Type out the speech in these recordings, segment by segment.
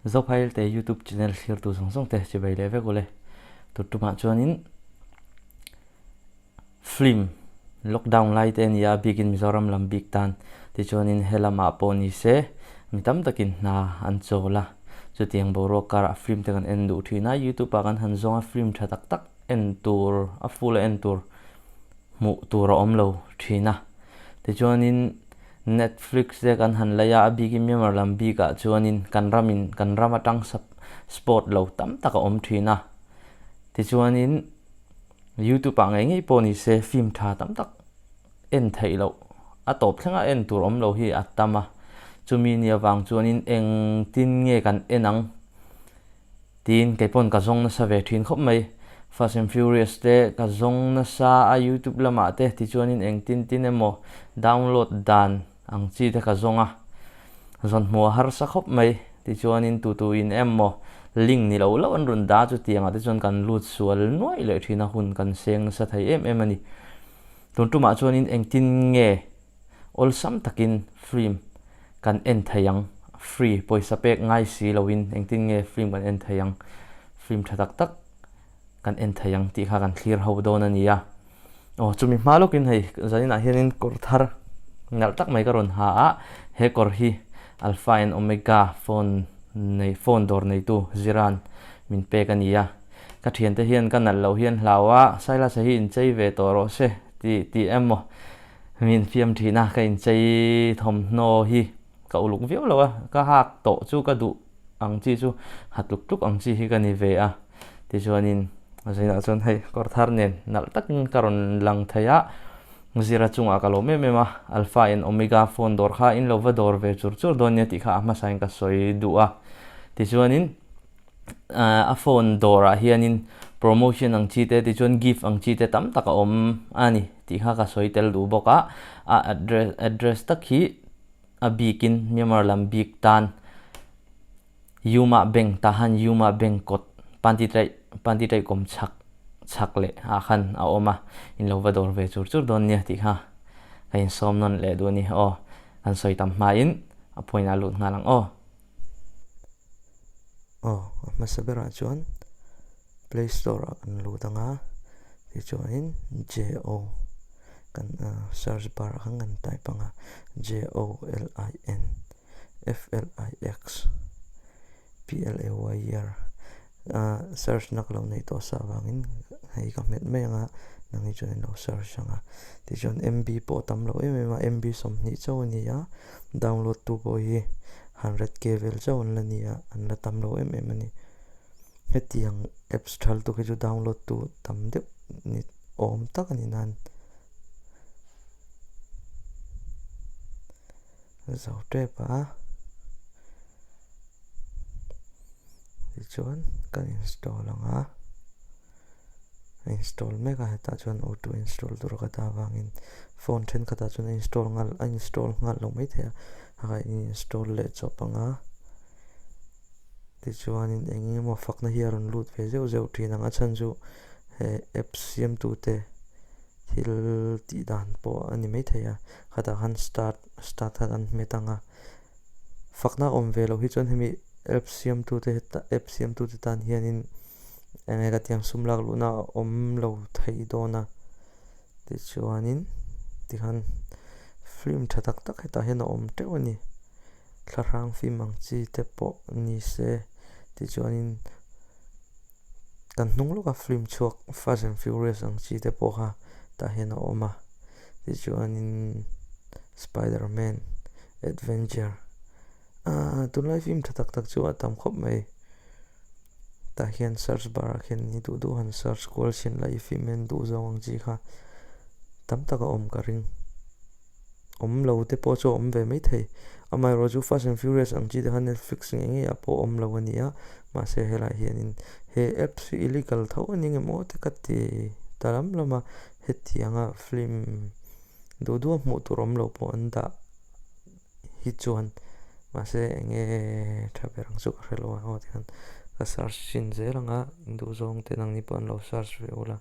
Zophail te youtube channel thlirtu zawng zawng te chibai leh vek ule. Tur tumah chuanin film lockdown lai te a ni a, bikin Mizoram lam bik tan tichuanin he lamah pawh ni se mi tam takin hna an chawl a, chutiang boruak karah film te kan en duh thin a, youtube ah kan han zawng a film tha tak tak en tur a full a en tur hmuh tur a awm lo thin a, tichuanin Netflix te kan han lei a, a bikin Myanmar lam bikah chuanin kan ramin kan ram atang sport lo tam tak a awm thin a, tichuanin YouTube ah ngei ngei pawh ni se film tha tam tak en theih loh a tawp thlenga en tur awm lo hi a tam a, chumi ni avang chuanin engtin nge kan en ang tiin kei pawn ka zawng nasa ve thin khawp mai. Fast and Furious te ka zawng nasa a YouTube lamah te tichuanin engtin tin emaw download dan ang chi te ka zawng a, zawn hmuh a harsa khawp mai. Tichuanin tutuin emaw link ni lo lo an rawn dah chutiangah te chuan kan lut sual nuaih leh thin a, hun kan seng nasa thei em em a ni. Tun tumah chuanin engtin nge awlsam takin film kan en thei ang, free pawisa pek ngai si loin engtin nge film kan en thei ang, film tha tak tak kan en thei ang tih kha kan thlir ho dawn a ni a. Aw chumi hma lawkin hei zaninah hianin kawr thar nalh tak mai ka rawn ha a, he kawr hi Alpha and Omega phone nei phone dawr neitu Ziran min pek a ni a, ka thiante hian ka nalh loh hian hlau a, Silas a hi inchei ve tawh rawh se tih tih emaw min fiam thin a, ka inchei thawmhnaw hi ka uluk viau lo a, ka hak tawh chu ka duh ang chi chu ha tluk tluk ang chi hi ka ni ve a, tichuanin zainah chuan hei kawr thar nen nalh takin ka rawn lang thei a, zira chungah ka lawm em em a, Alpha and Omega phone dawr kha in lo va dawr ve chur chur dawn nia tih kha a hmasain ka sawi duh a, tichuanin a phone dawrah hianin promotion ang chi te tichuan gift ang chi te tam tak a awm a ni tih kha ka sawi tel duh bawk a, a address address tak hi a bikin Myanmar lam bik tan Yuma Bank Tahan Yuma Bank kawt Panti Traih Panti Traih kawm chhak chhak leh ah khan a awm a, in lo va dawr ve chur chur dawn nia tih kha ka insawm nawn leh duh a ni aw, kan sawi tam hmain a point ah lut nghal ang aw. Aw, a hmasa berah chuan Play Store ah kan lut ang a, tichuanin J-O kan search bar ah khan kan type ang a, J-O-L-I-N F-L-I-X P-L-A-Y-E-R search na ka lo neih tawh sa avangin hei ka hmet mai ang a, nang hi chuan in lo search ang a, tichuan M_B pawh a tam lo em em a, M_B 20 chauh a ni a, download tu pawh hi 100k vel chauh an la ni a, an la tam lo em em a ni. Hetiang apps tha lutuk hi chu download tu tam deuh ni awm tak a ni nan zo tep a tichuan kan install ang a install mek a hetah chuan auto install tur ka dah avangin phone thenkhatah chuan a install nghal a install nghal lo maithei a a install leh chawp ang a. Tichuanin eng emaw fakna hi a rawn lut ve zeuh zeuh thin ang a chhan chu he apps siamtute thil tih dan pawh a ni maithei a khatah khan start start kha kan hmet ang a fakna a awm ve loh hi chuan hemi apps siamtute apps siamtute tan hianin eng nge ka tih ang sum lak luhna a awm lo thei dawn a tichuanin tikhan film tha tak tak hetah hian a awm teuh a ni. Thlahrang fim ang chi te pawh ni se tichuanin kan hnung lawka film chhuak Fast and Furious ang chi te pawh kha tah hian a awm a tichuanin Spider Man Adventure ahh tunlai film tha tak tak chu a tam khawp mai tah hian search bar ah khian ni duh duh han search kual chhin la i film en duh zawng ang chi kha tam tak a awm ka ring. Awm lo te pawh chu a awm ve mai thei. Amaherawh chu Fast and Furious ang chi te kha Netflix ngei ngei ah pawh awm lo a ni a, mahse helaiah hianin he apps hi illegal tho a ni ngemaw te ka ti ta lam lam a, hetianga film duh duh a hmuh tur awm lo pawh an dah hi chuan mahse eng nge tha ber ang chu ka hre lo a aw tikhan ka search chin zel ang a duhzawng te nangni pawh an lo search ve ula.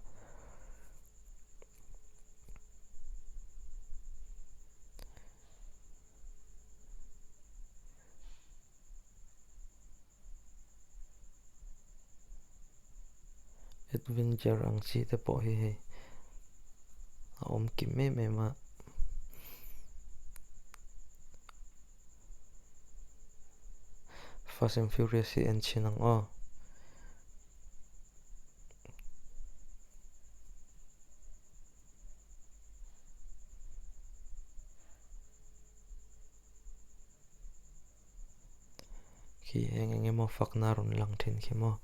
Adventure ang chi te pawh hi hei a awm kim em em a. Fast and Furious hi en chhin ang aw. Khi eng eng emaw fakna a rawn lang thin khi maw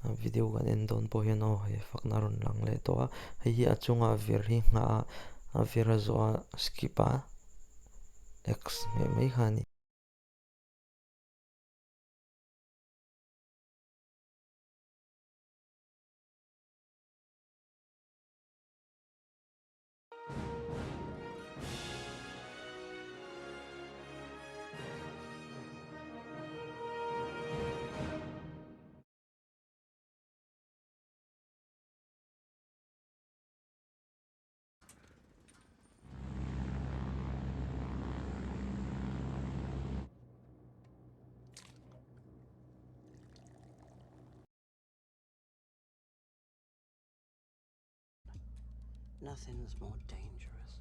a video kan en dawn pawh hian aw hei fakna a rawn lang leh tawh a hei hi a chunga vir hi nghah a a vir a zawh a skip a x hmeh mai kha a ni. Nothing's more dangerous.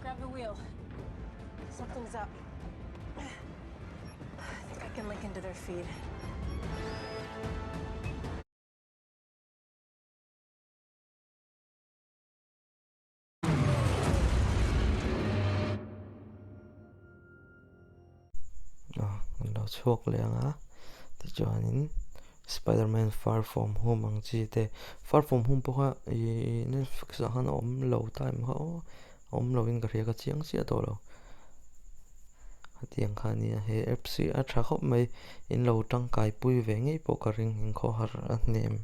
Grab the wheel. Something's up. I think I can link into their feed. Ah, kan lo chhuak leh ang a tichuanin Spiderman far from home ang chi te far from home pawh kha ihh Netflix ah khan a awm lo time kha aw a awm lo in ka hria ka chiang chiah tawh lo hetiang kha a nia he apps hi a tha khawp mai in lo tangkai pui ve ngei pawh ka ring inkhawhar a hnem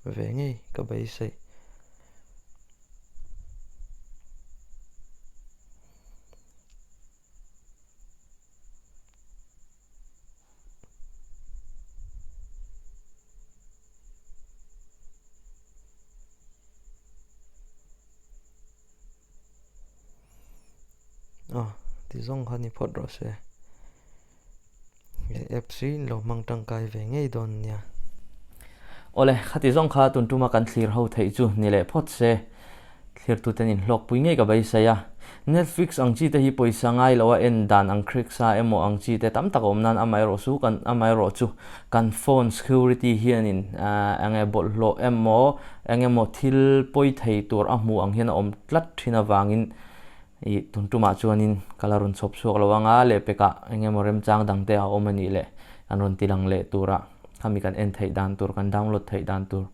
ve ngei ka beisei. A ti zawng kha ni phawt rawh se. He apps hi in lo hmang tangkai ve ngei dawn nia. Awle, khati zawng kha tun tuma kan thlir ho theih chu ni leh phawt se. Thlirtuten in hlawkpui ngei ka beisei a. Netflix ang chi te hi pawisa ngai lo a en dan ang khrek sa emaw ang chi te tam tak a awm nan amaherawh chu kan amaherawh chu kan phone security hianin enge bawlhhlawh emaw engemaw thil pawi thei tur a hmuh ang hian a awm tlat thin avangin Ih, tun tumah chuanin ka la rawn chhawp chhuak lo anga lehpekah eng emaw remchang dangte a awm a nih leh kan rawn ti lang leh turah khami kan en theih dan tur, kan download theih dan tur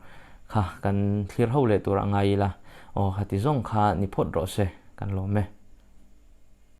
kha kan thlir ho leh turah ngai ila, aw khati zawng kha ni phawt rawh se, kan lawm e.